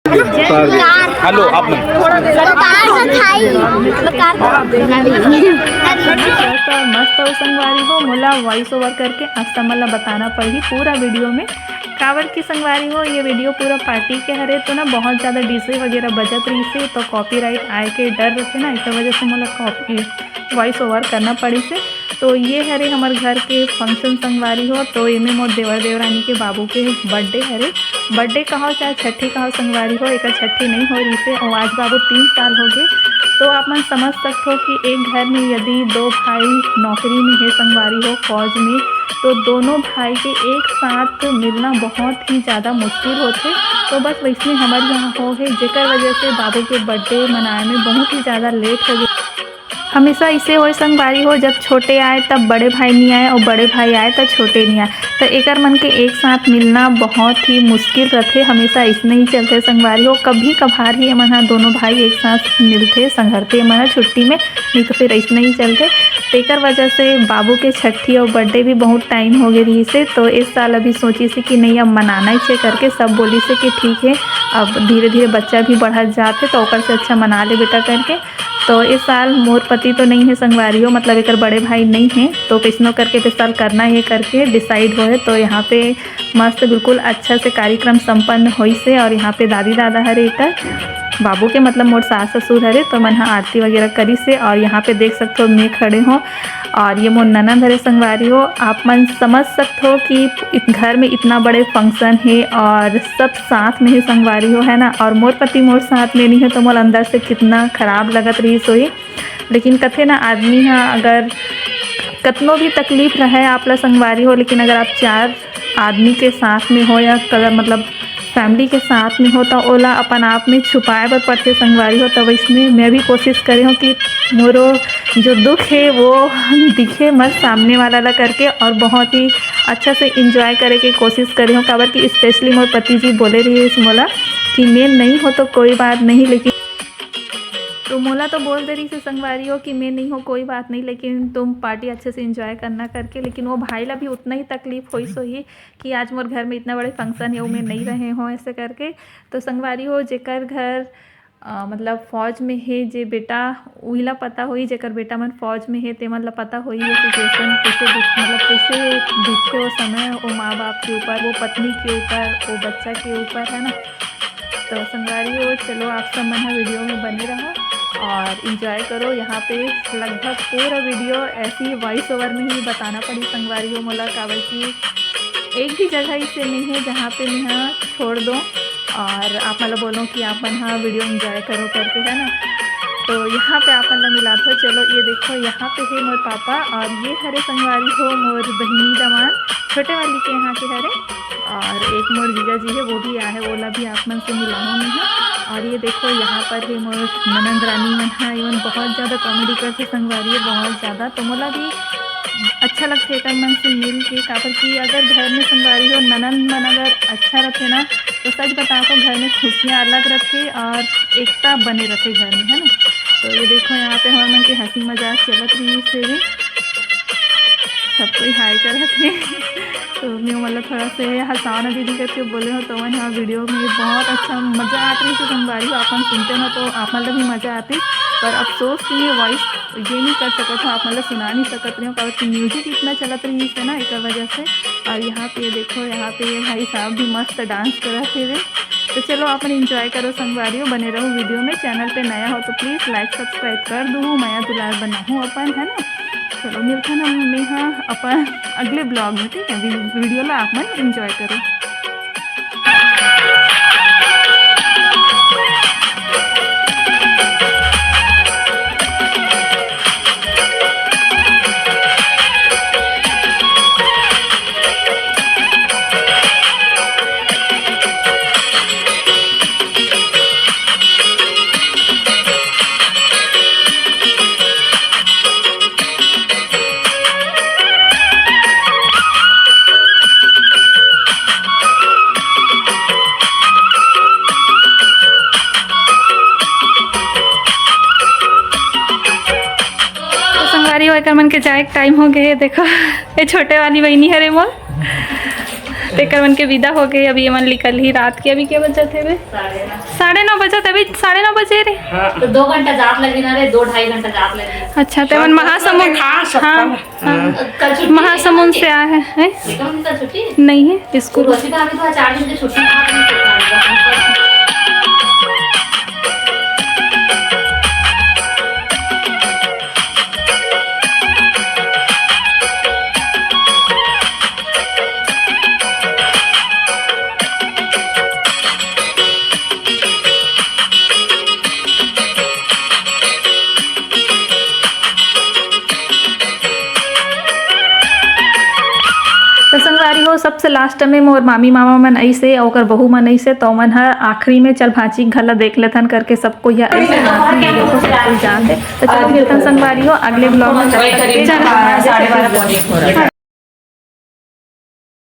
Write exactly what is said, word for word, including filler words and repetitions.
Hello, आप मन। बेकार से खाई, बेकार। मस्त हो संगवारी हो, मोला voice over करके आप सब मन ला बताना पड़ही पूरा video में। काबर कि संगवारी हो, ये video पूरा party के हरे, तो ना बहुत ज़्यादा DJ वगैरह बजत रहिसे, तो copyright आए के डर रहिथे ना, इस वजह से मोला copy, voice over करना पड़िसे। तो ये हरे हमर घर के function संगवारी हो। तो एमे मोर देवर देवरानी के बाबू के birthday हरे। Birthday कहो चाहे छठी कहो संगवारी हो, एकर छठी नहीं हो रहिसे और आज बाबू तीन साल हो गए। तो आप मन समझ सकते हो कि एक घर में यदि दो भाई नौकरी में है संगवारी हो, फौज में, तो दोनों भाई के एक साथ मिलना बहुत ही ज़्यादा मुश्किल होथे। तो बस वैसने हमर यहाँ हो है, जेकर वजह से बाबू के birthday मनाए में बहुत ही ज़्यादा late हो गए। हमेशा इसे होए संगवारी हो, जब छोटे आए तब बड़े भाई नहीं आए और बड़े भाई आए तब छोटे नहीं आए, तो एकर मन के एक साथ मिलना बहुत ही मुश्किल रथे। हमेशा इसने ही चलथे संगवारी हो, कभी कभार ही एमन हा दोनों भाई एक साथ मिलथे संघरथे एमन हा छुट्टी में, नहीं तो फिर इसने ही चलथे। तेकर वजह से बाबू के छठी और birthday भी बहुत time हो गए रहिसे, तो इस साल अभी सोचिसे कि नहीं, अब मनाना ही छे करके सब बोलिसे कि ठीक है, अब धीरे धीरे बच्चा भी बढ़त जाथे तो ओकर से अच्छा मना ले बेटा करके। तो इस साल मोर पति तो नहीं है संगवारी हो, मतलब एकर बड़े भाई नहीं है, तो कैसनो करके इस साल करना है करके decide होए। तो यहाँ पे मस्त बिल्कुल अच्छा से कार्यक्रम संपन्न होइसे और यहाँ पे दादी दादा हरे एकर बाबू के, मतलब मोर सास ससुर हरे, तो मन हा आरती वगैरह करिसे। और यहाँ पे देख सकते हो मैं खड़े हो और ये मोर ननद हरे संगवारी हो। आप मन समझ सकते हो कि इत-, घर में इतना बड़े function है और सब साथ में ही संगवारी हो, है ना। और मोर पति मोर साथ में नहीं है तो मोर अंदर से कितना खराब लगत रहिस होही। लेकिन कथे ना, आदमी हा अगर कतनो भी तकलीफ रहे आप ला संगवारी हो, लेकिन अगर आप चार आदमी के साथ में हो या कगर मतलब family के साथ में हो, तो ओला अपन आप में छुपाए बर पड़थे संगवारी हो। तो वैसने मैं भी कोशिश करे हूँ कि मोरो जो दुख है वो दिखे मत सामने वाला ला करके, और बहुत ही अच्छा से enjoy करे के कोशिश करे हूँ। काबर कि specially मोर पति जी बोले रहिस मोला कि मैं नहीं हो तो कोई बात नहीं, लेकिन तो मोला तो बोल दे रहिसे संगवारी हो कि मैं नहीं हो कोई बात नहीं, लेकिन तुम party अच्छे से enjoy करना करके। लेकिन वो भाई ला भी उतना ही तकलीफ होइस होही कि आज मोर घर में इतना बड़े function है, वो मैं नहीं रहे हो ऐसे करके। तो संगवारी हो, जेकर घर अ, मतलब फौज में हे जे बेटा, उही ला पता होही, जेकर बेटा मन फौज में हे तेमन ला पता होही ये situation कैसे बीत-, मतलब कैसे बीतथे वो समय, वो माँ बाप के ऊपर, वो पत्नी के ऊपर, वो बच्चा के ऊपर, है ना। तो संगवारी हो, चलो आप सब मन ह video में बने रहो और enjoy करो। यहाँ पे लगभग पूरा video ऐसी voice over में ही बताना पड़ी संगवारी हो मोला, काबर कि एक भी जगह इसे नहीं है जहाँ पे मैं छोड़ दो और आप मतलब बोलो कि आप मन हा video enjoy करो करके, है ना। तो यहाँ पे आप मन ला मिलात हो। चलो ये देखो, यहाँ पे है मोर पापा और ये हरे संगवारी हो मोर बहिनी दमाद, छोटे वाली के यहाँ के हरे। और एक मोर जीजा जी है, वो भी आए है, ओला भी आप मन से मिलाहूँ मैं हा। और ये देखो, यहाँ पर है मोर ननंद रानी मन हा, एमन बहुत ज़्यादा comedy करथे संगवारी हो, बहुत ज़्यादा। तो मोला भी अच्छा लगथे एकर मन से मिल के, काबर कि अगर घर में संगवारी हो, ननंद मन अगर अच्छा रथे ना, तो सच बताओ तो घर में खुशियाँ अलग रथे और एकता बने रथे घर में, है ना। तो ये देखो, यहाँ पे हमर मन के हंसी मजाक चलत रहिस हे, सब कोई hi करत हे। तो मैं मतलब थोड़ा से हंसाना दीदी करके बोले हो, तो मन हाँ video में बहुत अच्छा मजा आत रहिस हे संगवारी हो, आप मन सुनते हो तो आप मन ला भी मजा आतिस, पर अफसोस कि मैं voice ये नहीं कर सकत हो, आप मन ला सुना नहीं सकत रहे हो, काबर कि music इतना चलत रहिस हे ना, एकर वजह से। और यहाँ पे देखो, यहाँ पे ये भाई साहब भी मस्त dance करत हे। तो चलो, आप मन enjoy करो संगवारी हो, बने रहो video में। Channel पे नया हो तो please like subscribe कर दो, मया दुलार बनाहू अपन, है ना। चलो, मिलथन हम मैं हा अपन अगले vlog में, ठीक है। वी-, video ला आप मन enjoy करो। तो संगवारी हो, एकर मन के जाए के time हो गए। देखो, ये छोटे वाली बहिनी हरे मोर, एकर मन के विदा हो गए, अभी ये मन निकल ही रात के। अभी के बजत हे बे? साढ़े नौ। साढ़े नौ बजत, अभी साढ़े नौ बजे रे। हाँ। तो दो घंटा जात लगी ना रे, दो ढाई घंटा जात लगी। अच्छा, ते मन महासमुंद, हाँ, हाँ। हाँ। कल छुट्टी महासमुंद से आए हैं, हैं? देखो, उनका छुट्टी नहीं है, स्कूल। उर्वशी भाभी तो चार दिन की छुट्टी। तो संगवारी हो, सबसे लास्ट में मोर मामी मामा मन अइसे, ओकर बहू मन अइसे, तो मन ह आखिरी में चल भांची घला देख लेथन करके सब कोई ह अइसे जान दे। तो चलो मिलथन संगवारी हो अगले ब्लॉग में, जब तक के जय महाराज, जय छत्तीसगढ़।